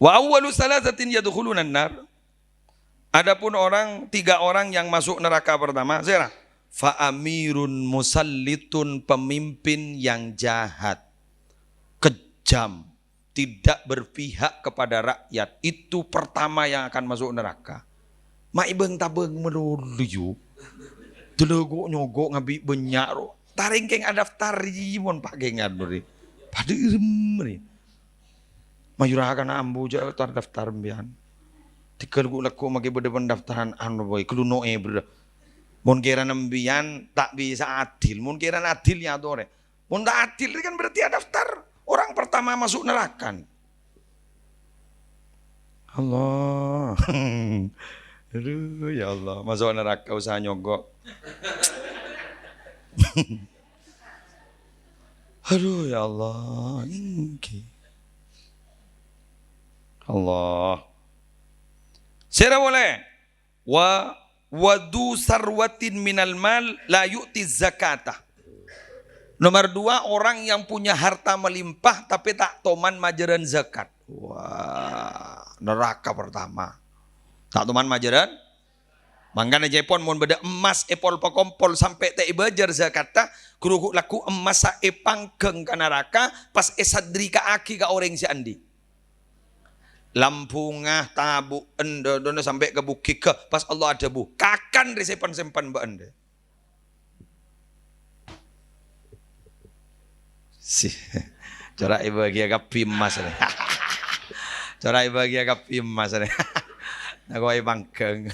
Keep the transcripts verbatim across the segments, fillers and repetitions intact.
Wa awwalu salasatin yadkhulunan nar. Adapun orang, tiga orang yang masuk neraka pertama, sèra? Fa amirun musallitun, pemimpin yang jahat, kejam, tidak berpihak kepada rakyat. Itu pertama yang akan masuk neraka. Ma' è bâng-tabâng malolo, yu. Dâlâghu' nyoghu' ngabi' bânnya', ro. Tarèng kèng adaftar, ri, mon pakèngan, ri. Padâ èrèm, ri. Mayura kana ambu jhâ' tardaftar embiyan. Tèghâl ghu'-lagghu' makè bâdâ pendaftaran anu bhâi, ghâllu no'è bârâ. Mon kèra embiyan ta' bisa adil, mon kèra adil ya atorè. Mon ta' adil, ini kan berarti adaftar orang pertama masuk neraka nih. Allah. Aduh, ya Allah, masuk neraka usaha nyogok. Aduh, ya Allah, èngghi. Allah. Sèra polè. Wa, wa dzu sarwatin minal mal la yu'ti zakata. Nomor dua, orang yang punya harta melimpah tapi ta' toman majârân zakat. Wah, neraka pertama. Ta' toman majârân. Mangkana jhâ' pon mon bâdâ emmas èpol-pakompol sampè' ta' èbâjâr zakatta, ghuru ghu'-lagghu' emmassa èpangghâng ka naraka, pas èsadrika'aghi ka orèng sè andi'. Lambhungnga, tabu'en, dâ-, dâna sampè' ka bugigghâ, pas Allah adhâbu, "Kakan rè sè pan-sempan bâ'en rè." Si, cora' èbâghiyâ kabbhi emmas rè. Cora' èbâghiyâ kabbhi emmas rè. Nah, kowa èpangghâng.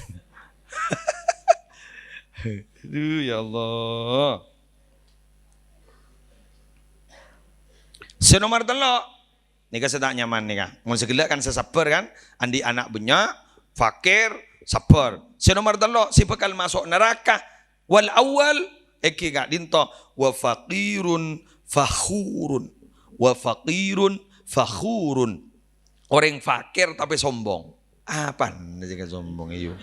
Aduh, ya Allah. Sè nomor tello', nèka sè ta' nyaman nèka. Mon sè ghellâ' kan sè sabbhâr kan, andi' ana' bânnya', fakir, sabbhâr. Sè nomor tello', sè bhâkal maso' naraka. Wal awwal, èngghi ka'dinto, wa faqirun fakhurun. Wa faqirun fakhurun. Orèng fakir tapè sombong. Apana sè sombong, yu?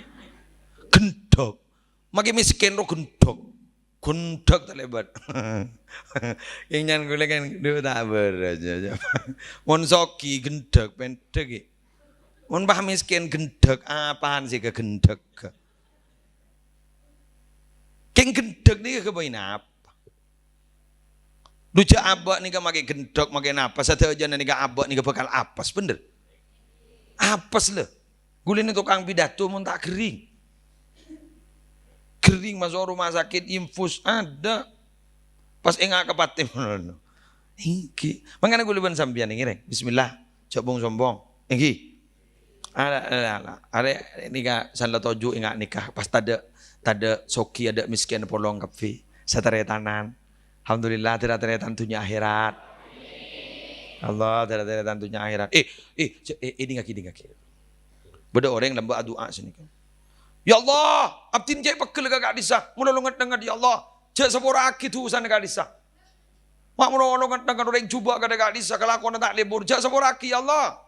Ghendhâk. Makè mèskèn ro ghendhâk. Ghendhâk ta' lèbât. Kèng nyan ghulâ kan, dhu, ta' bârâs, ya, ya. Mon soghi ghendhâk, pendek, ya. Mon pas mèskèn ghendhâk, apaan sè ka ghendhâk? Kèng ghendhâk nèka ghâbây napa? Dhu jhâ' abâ' nèka makè ghendhâk, makè napa? Sadhâjâna nèka abâ' nèka bhâkal apes, bhender? Apes, lho. Ghulâ nèka tokang pidato mon ta' ghering. Ghering maso' rumah sakit, infus, adâ'. Pas enga' ka patè molono. Èngghi. Mangkana ghulâ bân sampèyan ngèrèng. Bismillah. Jhâ' bhung-sombhung. Èngghi. Ala, ala, ala. Arè nèka san la toju' enga' nèka. Pas tadâ', tadâ' soghi, adâ' mèskèn polong kabbhi. Sataretanan. Alhamdulillah, dâri-dâri tan dhunnya akhèrat. Allah, dâri-dâri tan dhunnya akhèrat. Eh, eh, jhâ-, eh, eh, dingngaghi, dingngaghi. Bâdâ orèng lambâ' adu'a sanèka. "Ya Allah, abdhina cè' pegghel ka ka'dhissa'. Molo longet-nyenget, ya Allah. Jhâ' sapora'aghi dhusana ka'dhissa'. Ma' molo longet-nyenget orèng jhubâ' ka ka'dhissa', kalakowanna ta' lebur. Jhâ' sapora'aghi, ya Allah."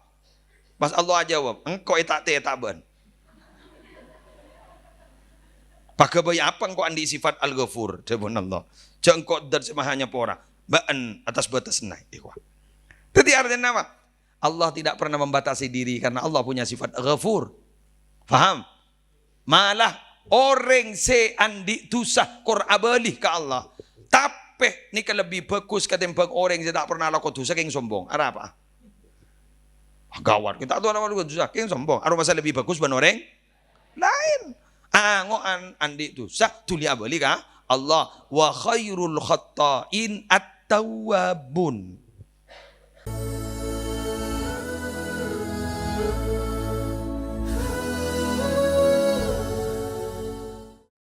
Pas Allah ajâwâb, "Engko' èta'-tèta' bâ'en." Paghâbây apa engko' andi' sifat Al-Ghafur? Dhâbuna Allah. Jhâ' engko' Dzat sè Maha Nyapora. Bâ'en atas bâtesna. Ikhwan. Dhâddhi artèna apa? Allah tidak pernah membatasi diri karena Allah punya sifat Ghafur. Paham? Malah orèng sè andi' dhusa kor abâli ka Allah. Tapè nèka lebbi bhâghus katèmbhâng orèng sè ta' pernah alako dhusa kèng sombong. Arapa? Ah, gawat, kita tuh nama dhusa, kèng sombong. Aromasa lebbi bhâghus bân orèng laèn. Ango'an andi' dhusa, dhuli abâli ka Allah. "Wa khairul khatta'in at-tawwabun."